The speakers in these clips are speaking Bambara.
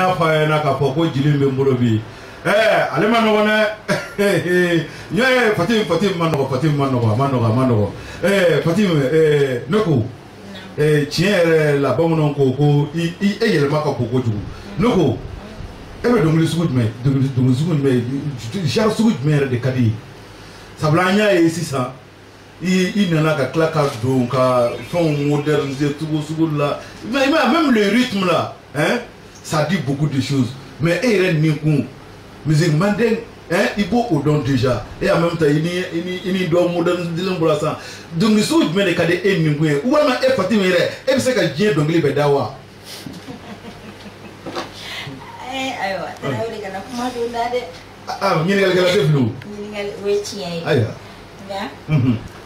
Y'a fɔ a ɲɛna k'a fɔ ko jeli bɛ n bolo bi, ale ma nɔgɔn dɛ. N y'a ye Fatim, Fatim ma nɔgɔ, Fatim ma nɔgɔ, a ma nɔgɔ, a ma nɔgɔ. Fatim, ne ko tiɲɛ yɛrɛ la, bamananw ko ko i e yɛlɛma ka bon kojugu. Ne ko e bɛ dɔnkili sugu jumɛn, dɔnkili sugu jumɛn, genre sugu jumɛn yɛrɛ de ka di ye? Sabula an y'a ye sisan i nana ka tila ka don ka fɛnw moderniser cogo sugu la, mais même le rythme là, hein, ça dit beaucoup de choses. Mais e yɛrɛ nin kun musique manden, hein, i b'o o dɔn déjà, et en même temps i ni dɔ moderniser bɔra sisan. Dɔnkili sugu jumɛn de ka di e nin kun ye? Walima e Fatim yɛrɛ, e bɛ se ka diɲɛ dɔnkili bɛɛ da wa? Ayiwa, Tarawele, kana kuma don da dɛ. Ah, ɲininkalikɛla tɛ fili o. Ɲininkali, o ye tiɲɛ ye. Ayiwa. Nka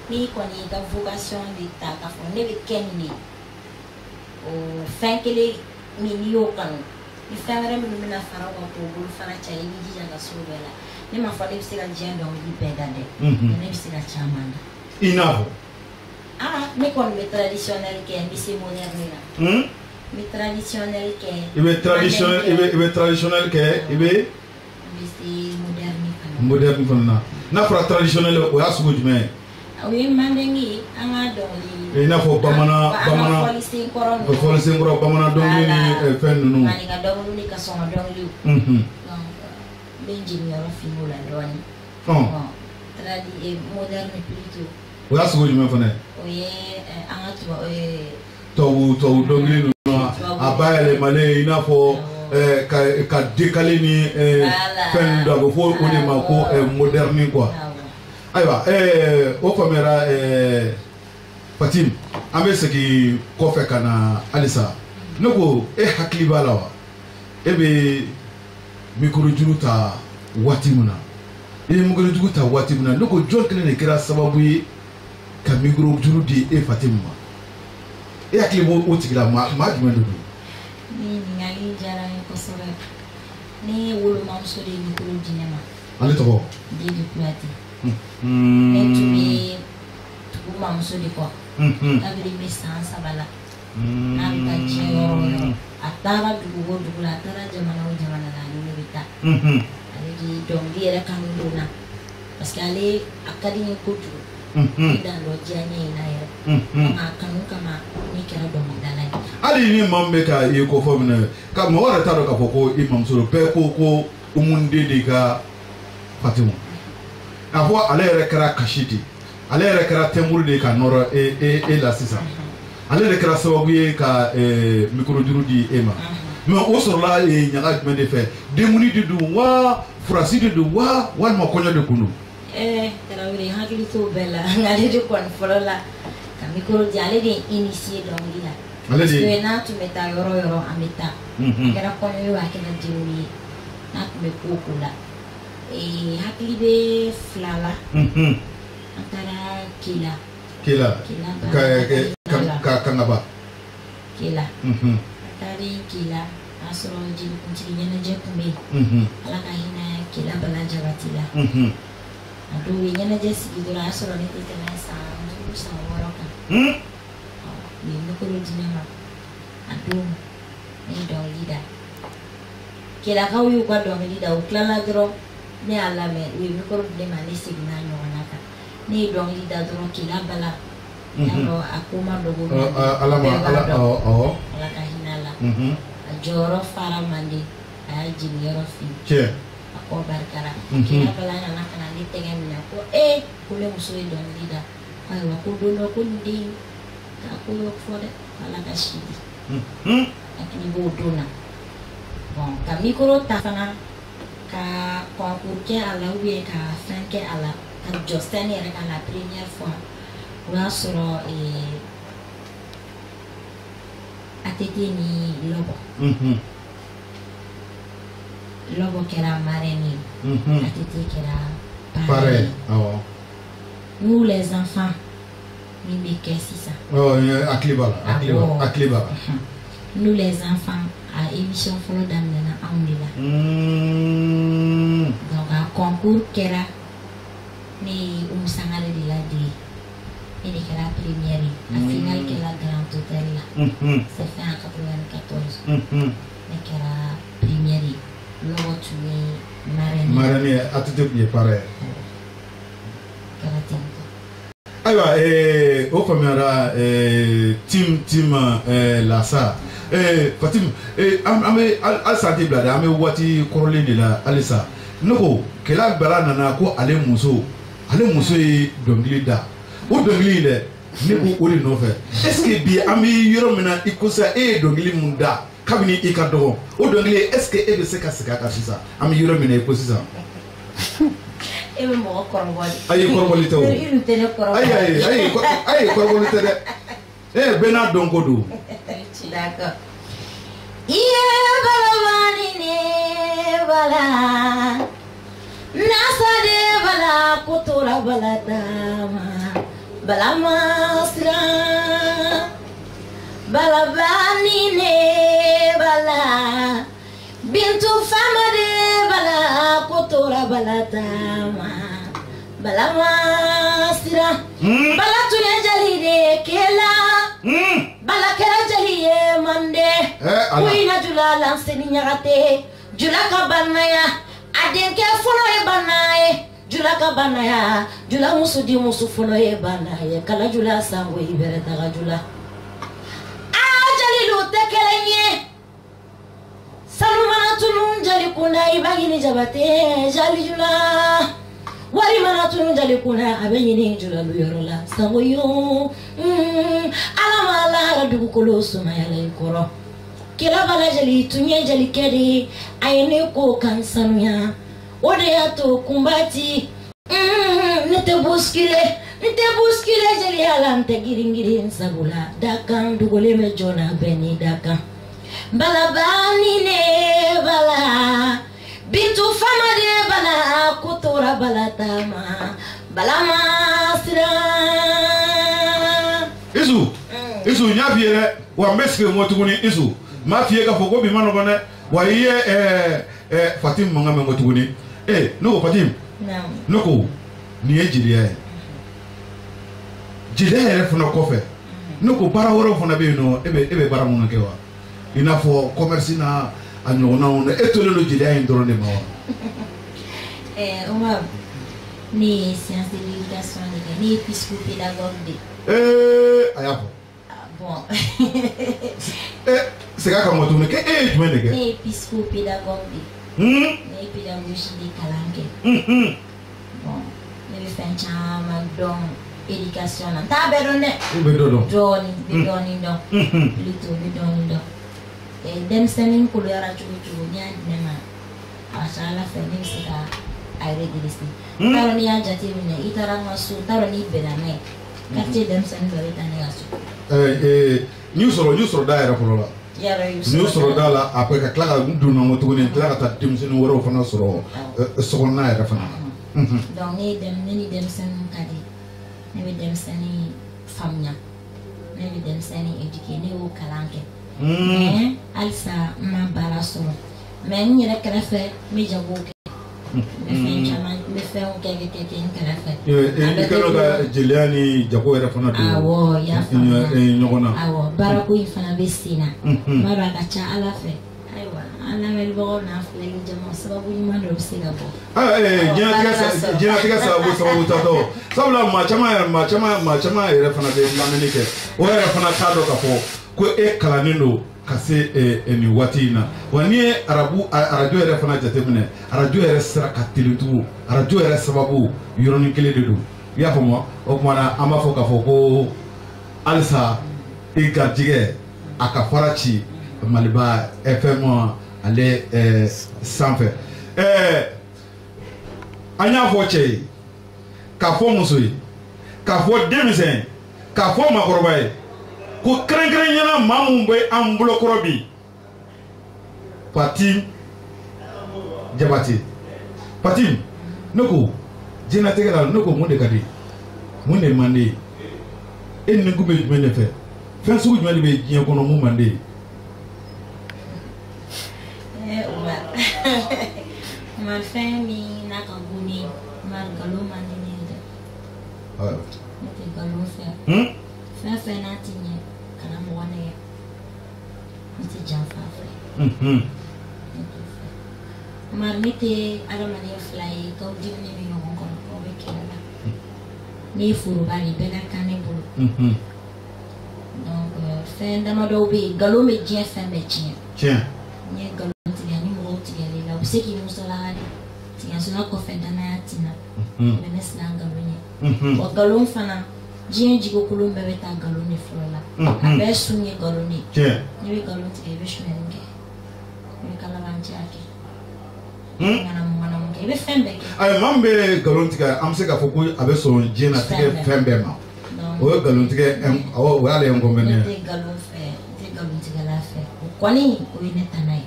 n'i kɔni y'i ka vocation de ta k'a fɔ ne bɛ kɛ nin de ye, o fɛn kelen min n'i y'o kanu, ni fɛn wɛrɛ minnu bɛna fara o kan k'o bolo fara caya, i b'i jija ka s'o bɛɛ la. Ne m'a fɔ ne bɛ se ka diɲɛ dɔnkili bɛɛ da dɛ, mais ne bɛ se ka caman da. I n'a fɔ? Ah, ne kɔni bɛ traditionnel kɛ, n bɛ se moderne la. N bɛ traditionnel kɛ. I bɛ traditionnel kɛ, i bɛ N bɛ se moderne fana. Moderne fana na. N'a fɔra traditionnel, o y'a sugu jumɛn ye? O ye mandeng ye, an ka dɔnkili. I n'a fɔ bamanan An ka bamanan fɔlisen kɔrɔ ninnu. Fɔlisen kɔrɔ, bamanan dɔnkili ni fɛn ninnu. Maninka dɔnkiliw ni kasɔngɔ dɔnkiliw. Donc n bɛ n jeniyɔrɔ fin o la dɔɔnin. Bon, tradi moderne plutôt. O y'a sugu jumɛn fana ye? O ye an ka tubabu Tubabu dɔnkili ninnu, a bayɛlɛmalen, i n'a fɔ ka décaler ni fɛn ninnu don, a bɛ fɔ o de ma ko moderne quoi. Ayiwa, o faamuyara. Fatim, an bɛ segin kɔfɛ ka na halisa. Ne ko e hakili b'a la wa, e bɛ micro juru ta waati min na, i ye micro juru ta waati min na, ne ko jɔn kelen de kɛra sababu ye ka micro juru di e Fatim ma? E hakili b'o o tigi la, maa jumɛn de don? Ni ɲininkali diyara n ye kosɛbɛ. Ne wolomamuso de ye micro di ne ma. Ale tɔgɔ? Didi Kuyate. Ne tun bɛ tugu mamuso de kɔ kabini n bɛ san 3 la. N'a bɛ taa diɲɛ yɔrɔ o yɔrɔ, a taara dugu o dugu la, a taara jamana o jamana la, ani ne bɛ taa. Ale de ye dɔnkili yɛrɛ kanu don n na, parce que ale a ka di n ye kojugu. Ne dan dɔ diya ne ye n'a yɛrɛ. Donc a kanu kama ne kɛra dɔnkilidala ye. Hali ni maa min bɛ ka i ko fɔ minɛ ka mɔgɔ yɛrɛ t'a dɔn k'a fɔ ko i mamuso don, bɛɛ ko ko Umunden de ka Fatimu. A fɔ ale yɛrɛ kɛra kasi de, ale yɛrɛ kɛra tɛnburu de ka nɔrɔ e la sisan. Ale de kɛra sababu ye ka micro juru di e ma. Mais o sɔrɔla ɲaga jumɛn de fɛ? Denkundi de don wa, furasi de don wa, walima kɔɲɔ de kun don? Tarawele, hakili t'o bɛɛ la, nka ale de kɔni fɔlɔ la ka micro di, ale de ye initié dɔnkili la. Ale de Parce que n'a tun bɛ taa yɔrɔ o yɔrɔ, an bɛ taa. A kɛra kɔɲɔ ye o, a kɛra denkundi ye, n'a tun bɛ ko o ko la. Hakili bɛ fila la. An taara Kela. Kela. Kela. Ka Kangaba. Kela. An taalen Kela, a y'a sɔrɔ jelikuntigi ɲɛnajɛ tun bɛ yen. Ala ka hinɛ Kela Bala Jabati la. A don u ye ɲɛnajɛ sigi dɔrɔn, a y'a sɔrɔ ne tɛ tɛmɛ san 5, san 6 kan. U ye micro di ne ma. A don ne ye dɔnkili da. Kelakaw y'u ka dɔnkili da, u tilala dɔrɔn, ne y'a lamɛn, u ye micro di ne ma, ne seginna a ɲɔgɔnna kan. Ne ye dɔnkili da dɔrɔn, Kela Bala, y'a dɔn a ko ma dogo. Ala ma Bɛɛ b'a ala dɔn. Awɔ. Ala ka hinɛ a la. A jɔyɔrɔ fara mande, a y'a jeniyɔrɔ fin. A kɔ barikara. Kela Bala nana ka na ne tɛgɛ minɛ ko ee, ko ne muso ye dɔnkili da. Ayiwa, ko don dɔ ko nin den k'a ko dɔ fɔ dɛ, Ala ka si di. Hakili b'o don na. Bon, ka micro ta fana ka concours kɛ a la ou bien ka fɛn kɛ a la, ka jɔ scène yɛrɛ kan la première fois, o y'a sɔrɔ ATT ni Lɔbɔ. Lɔbɔ kɛra marraine ye. ATT kɛra parrain Parrain ye. Awɔ. Nous les enfants min bɛ kɛ sisan. Ɔ, hakili b'a la, hakili b'a la, hakili b'a la. Nous les enfants, a émission fɔlɔ daminɛna anw de la. Donc a concours kɛra, ne ye Umu Sangare de ladege. Ne de kɛra première ye. A finale kɛra Grand Hôtel la. C'est fait en 94. Ne kɛra Marraine ye, ATT tun ye parrain ye. Kɛra ten tɔ. Ayiwa, o faamuyara. Tim Lasa, Fatim, an bɛ halisa, an tɛ bila dɛ, an bɛ waati kɔrɔlen de la halisa. Ne ko Kɛlɛ Bala nana ko ale muso ye dɔnkili da. O dɔnkili in dɛ, ne ko o de nɔfɛ, est ce que bi an bɛ yɔrɔ min na i ko sisan, e ye dɔnkili mun da kabini i ka dɔgɔ, o dɔnkili, est ce que e bɛ se ka segin a kan sisan, an bɛ yɔrɔ min na i ko sisan? E bɛ mɔgɔ kɔrɔbɔ de. Ayi, kɔrɔbɔli tɛ o. I dun tɛ ne kɔrɔbɔ. Ayi, kɔrɔbɔli tɛ dɛ. Bɛɛ n'a dɔn ko don. D'accord. Iye balabani ne bala, nasa de bala, kotora bala dama, bala masra, balabani ne bala, bintu fama de bala, kotora bala dama, bala masra, bala tun jali de kela. Bala kɛra jeli ye mande. Ala. Kuyina jula lanseni ɲagate jula ka banaya, a denkɛ fɔlɔ ye bana ye, jula ka banaya, jula muso di muso fɔlɔ ye bana ye, kala jula sango i bɛrɛ taga jula. A jalilu tɛ kelen ye, sanu mana tunu jali kunna, i b'a ɲini Jabate jali jula, wari mana tunu jali kunna, a bɛ ɲini julalu yɔrɔ la sango yo. Ala ma lahara dugukolo sumayala i kɔrɔ. Kira jeli tun ye jelikɛ de ye, a ye ne ko kan sanuya, o de y'a to kunbati ne tɛ bousculer, n tɛ bousculer jeliya la, n tɛ girin girin, sabula dakan dogolen bɛ joona bɛɛ ni dakan. Balabani ne bala, bintu fama de bala, ko tora bala taama, bala ma siran. Isu, n y'a f'i ye dɛ, wa n bɛ segin kɔ tuguni. Isu, n m'a f'i ye k'a fɔ ko bi ma nɔgɔn dɛ, wa i ye Fatim mankan mɛn kɔ tuguni. Ne ko Fatim, ne ko nin ye jeliya ye, jeliya yɛrɛ fana kɔfɛ, ne ko baara wɛrɛw fana bɛ yen nɔ, e bɛ baara minnu kɛ wa, i n'a fɔ commerce n'a a ɲɔgɔnnaw, e tolen don jeliya in dɔrɔn de ma wa? Umar, ne ye science de l'éducation de kɛ, ne ye psychopédagogue de ye. A y'a fɔ. Ah, bon. Segin a kan mɔ tuguni, k'e ye jumɛn de kɛ? Ne ye psychopédagogue de ye. Ne ye pédagogie de kalan kɛ. Bon, ne bɛ fɛn caman dɔn éducation na, n t'a bɛɛ dɔn dɛ. I bɛ dɔ dɔn. Dɔɔni, n bɛ dɔɔni dɔn. Plutôt n bɛ dɔɔni dɔn. Denmisɛnnin koloyara cogo cogo, n'i y'a di ne ma, a ka ca Ala fɛ ne bɛ se ka a redresser. N t'a dɔn n'i y'a jateminɛ, i taara n ka so, n t'a dɔn n'i bɛnna n'a ye. Quartier denmisɛnnin dɔ bɛ taa ne ka so. N y'u sɔrɔ da yɛrɛ fɔlɔ la. Yarɔ, i y'u N y'u sɔrɔ da la, après ka tila ka n donna n kɔ tuguni, n tila ka taa denmisɛnnin wɛrɛw fana sɔrɔ sokɔnɔna yɛrɛ fana na. Donc ne ye ne ni denmisɛnninw ka di, ne bɛ denmisɛnnin faamuya, ne bɛ denmisɛnnin éduquer, ne y'o kalan kɛ. Mais halisa n ma baara sɔrɔ, mais n yɛrɛ kɛrɛfɛ n bɛ jago kɛ, n bɛ fɛn caman, n bɛ fɛnw kɛ kɛ kɛ n kɛrɛfɛ. I kɛlen ka jeliya ni jago yɛrɛ fana don Awɔ, i y'a faamuya. ɲɔgɔn na. Awɔ, baarako in fana bɛ sen na. N b'a dɔn a ka ca Ala fɛ, ayiwa, an lamɛnbagaw n'a filɛli jama, sababu ɲuman dɔ bɛ se ka bɔ. Diɲɛlatigɛ sababu tatɔ, sabula maa caman yɛrɛ fana bɛ lamɛnni kɛ, o yɛrɛ fana t'a dɔn k'a fɔ ko e kalannen don ka se nin waati in na. Wa n'i ye arabu arajo yɛrɛ fana jateminɛ, arajo yɛrɛ sira ka teli tugun, arajo yɛrɛ sababu yɔrɔnin kelen de don, i y'a faamu wa? O tuma na an b'a fɔ k'a fɔ ko halisa i garijɛgɛ a ka fara ci Maliba FM ale sanfɛ. An y'a fɔ cɛ ye, k'a fɔ muso ye, k'a fɔ denmisɛn ye, k'a fɔ maakɔrɔba ye, ko kɛrɛnkɛrɛnyana maa mun bɛ an bolokɔrɔ bi, Fatim Jabate. Fatim, ne ko diɲɛlatigɛ la, ne ko mun de ka di, mun de man di ye? E ni kun bɛ jumɛn de fɛ? Fɛn sugu jumɛn de bɛ diɲɛ kɔnɔ mun man di ye? Umar, Umar, fɛn min n'a ka go ne ye, Umar, nkalon man di ne ye dɛ. Ne tɛ nkalon fɛ. Fɛn fɛn n'a ti ɲɛ, kana mɔgɔ nɛgɛ. Ne tɛ janfa fɛ. Ne t'o fɛ. Umar, ne tɛ adamaden fila ye k'aw diminen bɛ ɲɔgɔn kɔrɔ k'aw bɛ kɛlɛ la. Ne ye foroba de ye, bɛɛ ka kan ne bolo. Donc fɛn damadɔw bɛ yen, nkalon bɛ diɲɛ fɛn bɛɛ tiɲɛ. Tiɲɛ. N'i ye nkalon tigɛ ni mɔgɔw tigɛl'i la, u bɛ se k'i musalaka de. Tigɛsola kɔfɛ danaya tina. U bɛ ne siran nkalon ɲɛ. Wa nkalon fana, diɲɛ jikokolon bɛɛ bɛ taa nkalon de fɔlɔ la. A bɛɛ sun ye nkalon de ye. Tiɲɛ. N'i bɛ nkalon tigɛ, i bɛ sonyɛli kɛ. I bɛ kalabanciya kɛ. Ŋanamu kɛ, i bɛ fɛn bɛɛ kɛ. Ayi, maa min bɛ nkalon tigɛ, an bɛ se k'a fɔ ko a bɛ sɔn diɲɛlatigɛ fɛn bɛɛ ma. O ye nkalon tigɛ, awɔ, o y'ale inconvénient. Ne tɛ nkalon fɛ, n tɛ nkalon tigɛla fɛ. O kɔni, o ye ne tana ye.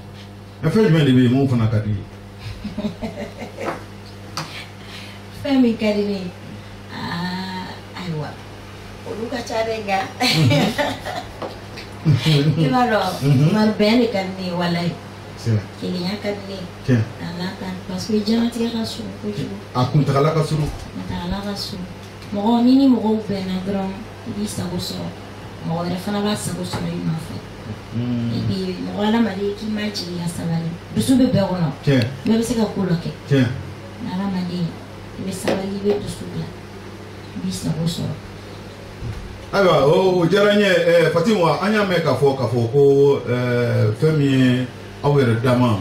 Mɛ fɛn jumɛn de bɛ yen mun fana ka di i ye? Fɛn min ka di ne ye, aa, ayiwa, olu ka ca dɛ, nka i b'a dɔn, Umar, bɛn de ka di ne ye, walayi. Kelenya ka di ne ye. Ala ka, parce que diɲɛlatigɛ ka surun kojugu. A kuntagala ka surun. Kuntagala ka surun. Mɔgɔ ni mɔgɔw bɛnna dɔrɔn, i b'i sago sɔrɔ. Mɔgɔ wɛrɛ fana b'a sago sɔrɔ i nɔfɛ. Et puis mɔgɔ adamaden k'i ma jigin ka sabali. Dusu bɛ bɛɛ kɔnɔ. Bɛɛ bɛ se ka ko dɔ kɛ. Adamaden, i bɛ sabali, i bɛ dusu bila, i b'i sago sɔrɔ. Ayiwa, o diyara n ye. Fatima, an y'a mɛn k'a fɔ ko fɛn min ye aw yɛrɛ dama,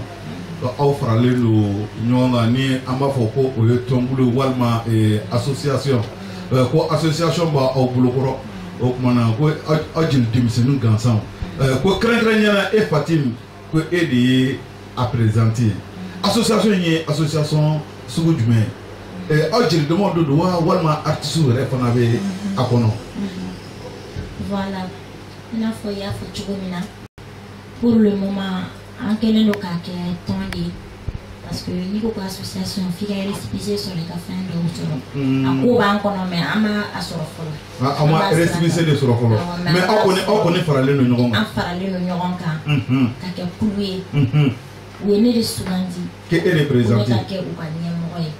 aw faralen don ɲɔgɔn kan, ni an b'a fɔ ko o ye tɔnkulu walima association, ko association b'aw bolokɔrɔ. O tuma na ko aw jeli denmisɛnnin gansanw, ko kɛrɛnkɛrɛnnenya la e Fatim, ko e de ye a présidente ye. Association in ye association sugu jumɛn ye? Aw jeli damaw de don wa, walima artistes yɛrɛ fana bɛ a kɔnɔ? Voilà, i n'a fɔ i y'a fɔ cogo min na, pour le moment an kɛlen don k'a kɛ tɔn de ye, parce que n'i ko ko association, f'i ka récépissé sɔrɔ, i ka fɛn dɔw sɔrɔ. A ko b'an kɔnɔ, mais an ma a sɔrɔ fɔlɔ. Aw ma récépissé de sɔrɔ fɔlɔ, mais aw kɔni faralen don ɲɔgɔn kan. An faralen don ɲɔgɔn kan ka kɛ kulu ye. U ye ne de sugandi. K'e de présidente. Ne ka kɛ u ka ɲɛmɔgɔ ye.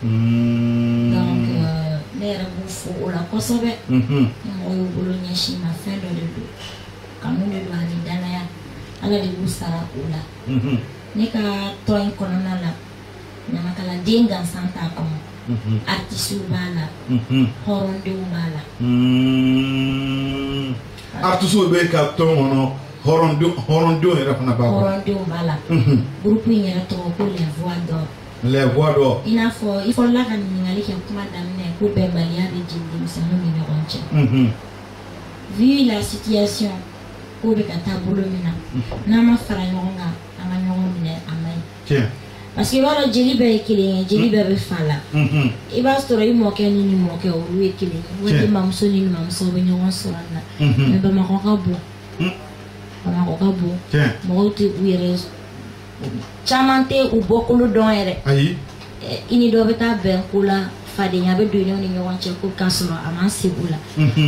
Donc ne yɛrɛ b'u fo o la kosɛbɛ. Ni mɔgɔ y'u bolo ɲɛsin ma, fɛn dɔ de don, kanu de don ani danaya. Ala de b'u sara o la. Ne ka tɔn in kɔnɔna la, ɲamakaladen gansan t'a kɔnɔ. Artisiw b'a la, hɔrɔndenw b'a la. Artisiw bɛ ka tɔn kɔnɔ, hɔrɔndenw yɛrɛ fana b'a kɔnɔ. Hɔrɔndenw b'a la. Groupe in yɛrɛ tɔgɔ ko Les Voix d'Or. Les Voix d'Or. I n'a fɔ i fɔlɔla ka ɲininkali kɛ kuma daminɛ ko bɛnbaliya bɛ jeli denmisɛnninw ni ɲɔgɔn cɛ. Vu la situation, ko bɛ ka taa bolo min na, n'an ma fara ɲɔgɔn kan, an ka ɲɔgɔn minɛ, a man ɲi. Parce que i b'a dɔn, jeli bɛɛ ye kelen ye, jeli bɛɛ bɛ fa la. I b'a sɔrɔ i mɔkɛ ni mɔkɛ olu ye kelen ye, walima mamuso ni mamuso bɛ ɲɔgɔn sɔrɔ nin na. Mais Bamakɔ ka bon. Bamakɔ ka bon. Mɔgɔw tɛ u yɛrɛ, caman tɛ u bɔkolo dɔn yɛrɛ. Ayi. I ni dɔ bɛ taa bɛn ko la, fadenya bɛ don i ni ɲɔgɔn cɛ ko k'a sɔrɔ a man se o la.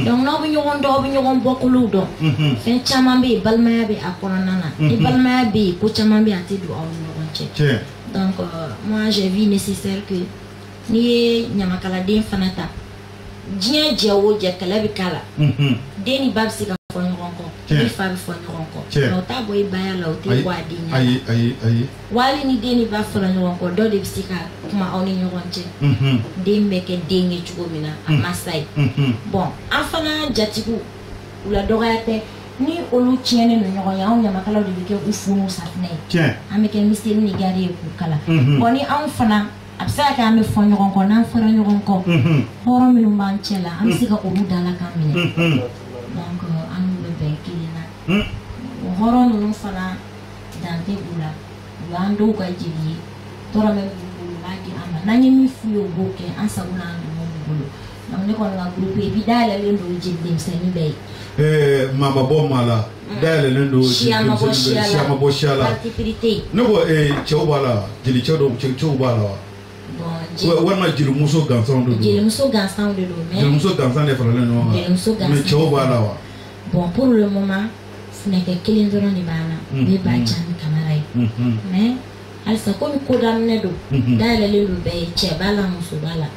Donc n'aw bɛ ɲɔgɔn dɔn, aw bɛ ɲɔgɔn bɔkolow dɔn. Fɛn caman bɛ yen, balimaya bɛ a kɔnɔna na. Ni balimaya bɛ yen, ko caman bɛ yen a tɛ don aw ni ɲɔgɔn cɛ. Donc moi j'ai vu nécessaire que n'i ye ɲamakaladen fana ta, diɲɛ jɛ o jɛ kɛlɛ bɛ k'a la. Den ni ba bɛ se ka fɔ ɲɔgɔn kɔ, ni fa bɛ fɔ ɲɔgɔn kɔ. Mais o t'a bɔ i baya la, o tɛ bɔ a den ɲɛ la. Ayi. Wali ni den ni ba fɔra ɲɔgɔn kɔ, dɔ de bɛ se ka kuma aw ni ɲɔgɔn cɛ. Den bɛ kɛ den ye cogo min na, a masa ye. Bon, an fana jatigiw, u la dɔgɔya tɛ. Ni olu tiɲɛnen don ɲɔgɔn ye, anw ɲamakalaw de bɛ kɛ u fu n'u safunɛ ye. An bɛ kɛ miseli ni gari ye k'u kala. Bon, ni anw fana, a bɛ se ka kɛ an bɛ fɔ ɲɔgɔn kɔ, n'an fɔra ɲɔgɔn kɔ, hɔrɔn minnu b'an cɛ la, an bɛ se ka olu dalakan minɛ. Donc an n'u bɛ bɛn kelen na. O hɔrɔn ninnu fana dan tɛ u la, u y'an dɔw ka jeli ye, tɔɔrɔ bɛ minnu bolo, u b'a di an ma. N'an ye min f'u ye, u b'o kɛ, an sago n'an dungɔ b'u bolo. Donc ne kɔni ka groupe ye, bi dayɛlɛlen don jeli denmisɛnnin bɛɛ ye. Maa ma bɔ maa la, dayɛlɛlen don siya ma bɔ siya la, siya ma bɔ siya la. Parti pris tɛ yen. Ne ko cɛw b'a la, jeli cɛ dɔw, cɛw b'a la wa? Walima jelimuso gansanw de don. Jelimuso gansanw de don, mais jelimuso gansan de faralen ɲɔgɔn kan. Jelimuso gansan. Mais cɛw b'a la wa? Bon, pour le moment, funɛkɛ kelen dɔrɔn de b'an na, o ye Bacani Kamara ye. Mais halisa komi ko daminɛ don, dayɛlɛlen don bɛɛ ye, cɛ b'a la, muso b'a la.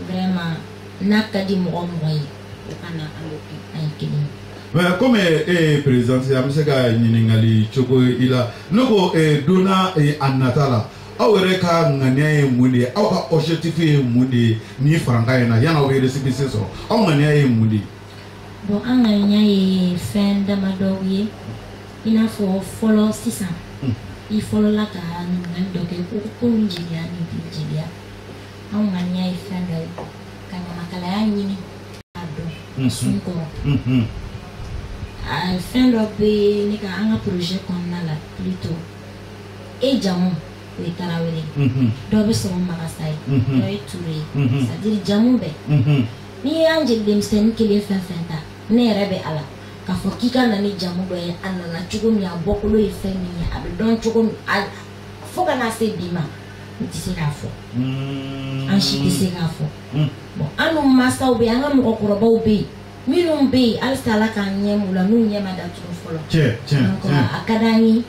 Vraiment, n'a ka di mɔgɔ mɔgɔ ye, o ka na, an b'o kɛ, an ye kelen ye. Mais comme e ye présidente ye, an bɛ se ka ɲininkali cogo i la. Ne ko don n'a a nata la, Aw yɛrɛ ka ŋaniya ye mun de ye? Aw ka objectif ye mun de ye nin farankan in na yan'aw bɛ récépissé sɔrɔ? Aw ŋaniya ye mun de ye? Bon, an ŋaniya ye fɛn damadɔw ye. I n'a fɔ fɔlɔ sisan, i fɔlɔla ka ɲininkali dɔ kɛ ko komi jeliya ni bi jeliya, anw ŋaniya ye fɛn dɔ ye ka ɲamakalaya ɲini k'a dɔn sun kɔrɔ. Fɛn dɔ bɛ ne ka an ka projet kɔnɔna la, plutôt e jamu o ye Tarawele, dɔ bɛ sɔrɔ Magasa ye, dɔ ye Ture ye, c'est à dire jamu bɛɛ. N'i y'an jeli denmisɛnnin kelen fɛn fɛn ta, ne yɛrɛ bɛ a la k'a fɔ k'i ka na ni jamu dɔ ye, a nana cogo min, a bɔkolo ye fɛn min ye, a bɛ dɔn cogo min, fo ka n'a se bi ma, n tɛ se k'a fɔ. An si tɛ se k'a fɔ. Bon, an dun mansaw bɛ yen, an ka mɔgɔkɔrɔbaw bɛ yen, minnu bɛ yen halisa Ala k'an ɲɛ m'u la, n'u ɲɛ ma datugu fɔlɔ. Donc a ka d'an ye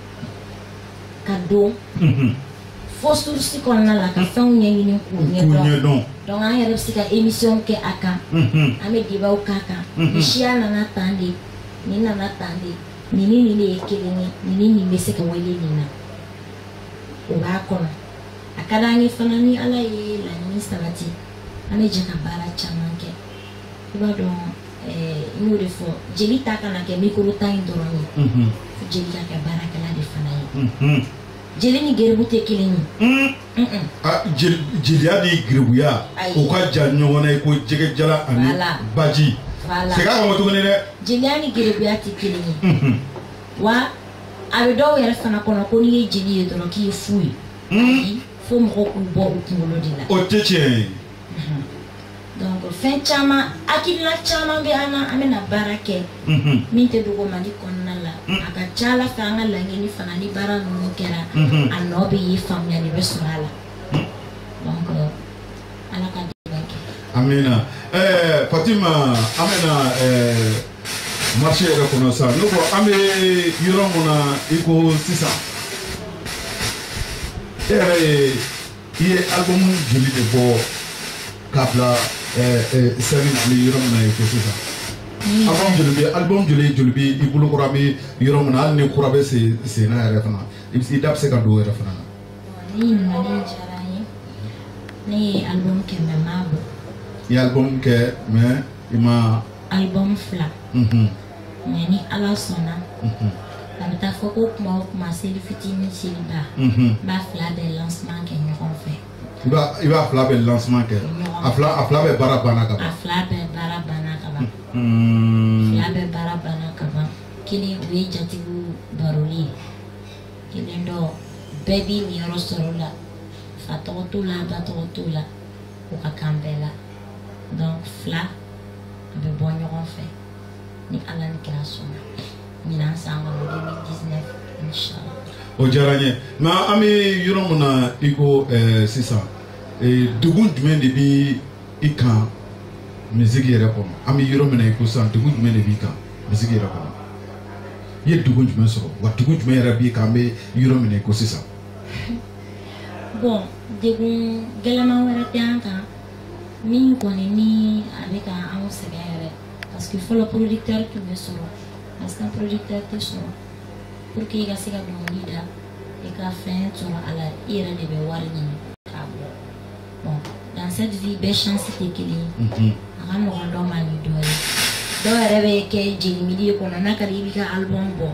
ka don fo source kɔnɔna la ka fɛnw ɲɛɲini k'u ɲɛdɔn. Donc an yɛrɛ bɛ se ka émission kɛ a kan, an bɛ débatw k'a kan. Ni siya nana tan de, nin nana tan de, nin ni nin de ye kelen ye, nin ni nin bɛ se ka wele nin na, o b'a kɔnɔ. A ka d'an ye fana ni Ala ye laɲini sabati, an bɛ jɛ ka baara caman kɛ. I b'a dɔn, n y'o de fɔ, jeli ta kana kɛ micro ta in dɔrɔn ye, fo jeli ka kɛ baarakɛla de fana ye. Jeli ni geribu tɛ kelen ye. Jeliya ni geribuya o ka jan ɲɔgɔn na i ko jɛgɛjala ani baji. Segin a kan tuguni dɛ. Jeliya ni geribuya tɛ kelen ye. Wa a bɛ dɔw yɛrɛ fana kɔnɔ ko n'i ye jeli ye dɔrɔn k'i ye fu ye. Ayi, fo mɔgɔw k'u bɔ u kunkolo de la. O tɛ tiɲɛ ye. Donc fɛn caman, hakilina caman bɛ an na, an bɛna baara kɛ min tɛ dogo Mali kɔnɔna la. A ka ca Ala fɛ, an ka laɲini fana ni baara ninnu kɛra, a nɔ bɛ ye, faamuyali bɛ sɔrɔ a la. Donc Ala ka dɛmɛ kɛ. Amina. Fatima, an bɛna marché yɛrɛ kɔnɔ sisan. Ne ko an bɛ yɔrɔ mun na i ko sisan, e yɛrɛ ye i ye album joli de bɔ k'a bila sɛni an bɛ yɔrɔ min na i ko sisan? Album joli bɛ i bolo kɔrɔ an bɛ yɔrɔ min na, hali ni kura bɛ sen na yɛrɛ fana, i da bɛ se ka don o yɛrɛ fana na. Ni ɲininkali diyara n ye. Ne ye album kɛ mais n m'a bɔ. I ye album kɛ mais i ma. Album 2. Mais ni Ala sɔnna, a bɛ taa fɔ ko kuma o kuma, seli fitinin seliba, n b'a 2 bɛɛ lancement kɛ ɲɔgɔn fɛ. I b'a 2 bɛɛ lancement kɛ. A fila bɛɛ baara banna ka ban. A 2 bɛɛ baara banna ka ban. 2 bɛɛ baara banna ka ban. Kelen o ye jatigiw baroli ye. Kelen dɔ bɛɛ b'i niyɔrɔ sɔrɔ o la. Fa tɔgɔ t'o la, ba tɔgɔ t'o la. O ka kan bɛɛ la. Donc 2 a bɛ bɔ ɲɔgɔn fɛ ni Ala ni kira sɔnna. Ɲinan san kɔnɔ 2019 inchallah. O diyara n ye. Nka an bɛ yɔrɔ min na i ko sisan, degun jumɛn de bɛ i kan musique yɛrɛ kɔnɔ? An bɛ yɔrɔ min na i ko sisan, degun jumɛn de b'i kan musique yɛrɛ kɔnɔ? I ye degun jumɛn sɔrɔ wa degun jumɛn yɛrɛ b'i kan an bɛ yɔrɔ min na i ko sisan? Bon, degun gɛlɛman wɛrɛ tɛ an kan min kɔni ni a bɛ ka anw sɛgɛn yɛrɛ, parce que fɔlɔ producteur tun bɛ sɔrɔ, instant producteur tɛ sɔrɔ. Pour que i ka se ka dɔnkili da, i ka fɛn sɔrɔ a la, i yɛrɛ de bɛ wari ɲini k'a bɔ. Bon, dans cette vie bɛɛ chance tɛ kelen ye. A ka nɔgɔn dɔ ma ni dɔ ye. Dɔw yɛrɛ bɛ kɛ jelimili kɔnɔ, n'a ka di i b'i ka album bɔ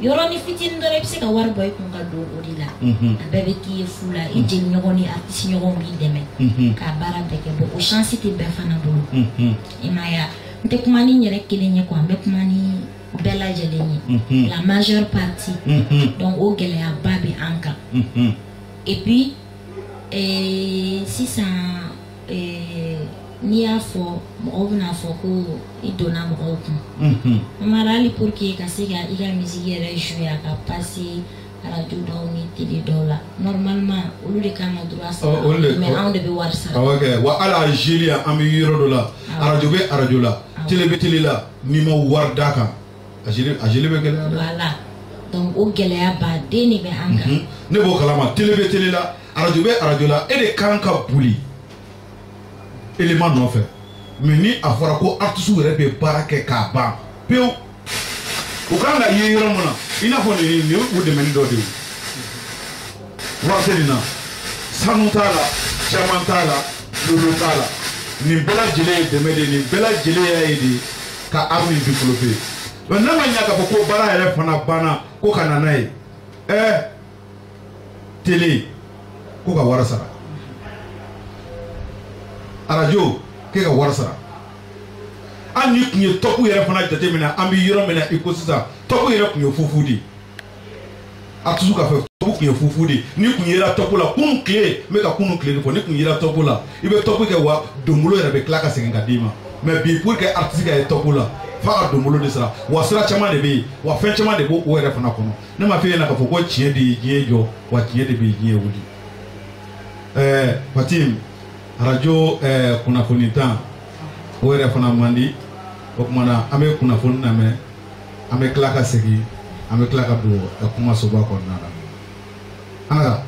yɔrɔnin fitinin dɔrɔn, i bɛ se ka wari bɔ i kun ka don o de la. A bɛɛ bɛ k'i ye fu la, i jeliɲɔgɔn ni artiste ɲɔgɔnw b'i dɛmɛ k'a baara bɛɛ kɛ. Bon, o chance tɛ bɛɛ fana bolo. I m'a ye wa? N tɛ kuma ni n yɛrɛ kelen ye quoi, n bɛ kuma ni bɛɛ lajɛlen ye, la majeure partie. Donc o gɛlɛyaba bɛ an kan. Et puis sisan, n'i y'a fɔ mɔgɔw bɛna fɔ ko i donna mɔgɔw kun. Mara hali pour que ka se ka i ka musique yɛrɛ jouer a ka passer radio dɔw ni télé dɔw la, normalement olu de kan ka droit sara, mais anw de bɛ wari sara. Awɔ kɛ, wa hali Algérie an bɛ yɔrɔ dɔ la, radio bɛ radio la, télé bɛ télé la, n'i ma wari d'a kan, a jeli bɛ gɛlɛya dɛ. Voilà, donc o gɛlɛya baden de bɛ an kan. Ne b'o kalama, télé bɛ télé la, radio bɛ radio la, e de kan ka boli élément nɔfɛ. Mais ni a fɔra ko artiste yɛrɛ bɛ baara kɛ k'a ban pewu, u kan ka ye yɔrɔ min na, i n'a fɔ nin ye u dɛmɛni dɔ de ye. Wari tɛ nin na, sanu t'a la, caman t'a la, lolo t'a la. Nin bɛɛ lajɛlen ye dɛmɛ de ye, nin bɛɛ lajɛlen y'a ye de ka art nin développer. Mais n'a ma ɲɛ k'a fɔ ko baara yɛrɛ fana banna ko ka na n'a ye, télé ko ka wari sara, arajo k'e ka wari sara. Hali ni tun ye top yɛrɛ fana jateminɛ, an bɛ yɔrɔ min na i ko sisan, top yɛrɛ tun ye fufu de ye. Artiste ka fɛ top tun ye fufu de ye. Ni tun yera top la kunun tile, n bɛ ka kunun tile de fɔ, ni tun yera top la, i bɛ top kɛ wa donbolo yɛrɛ bɛ tila ka segin ka d'i ma. Mais bi pour que artiste ka ye top la, f'a ka donbolo de sara, wa sira caman de bɛ yen, wa fɛn caman de b'o o yɛrɛ fana kɔnɔ. Ne ma f'e ɲɛna k'a fɔ ko tiɲɛ de ye diɲɛ jɔ, wa tiɲɛ de bɛ diɲɛ wuli. Fatim, arajo kunnafoni tan o yɛrɛ fana man di. O tuma na an bɛ kunnafoni lamɛn, an bɛ tila ka segin, an bɛ tila ka don kumasoba kɔnɔna la. An ka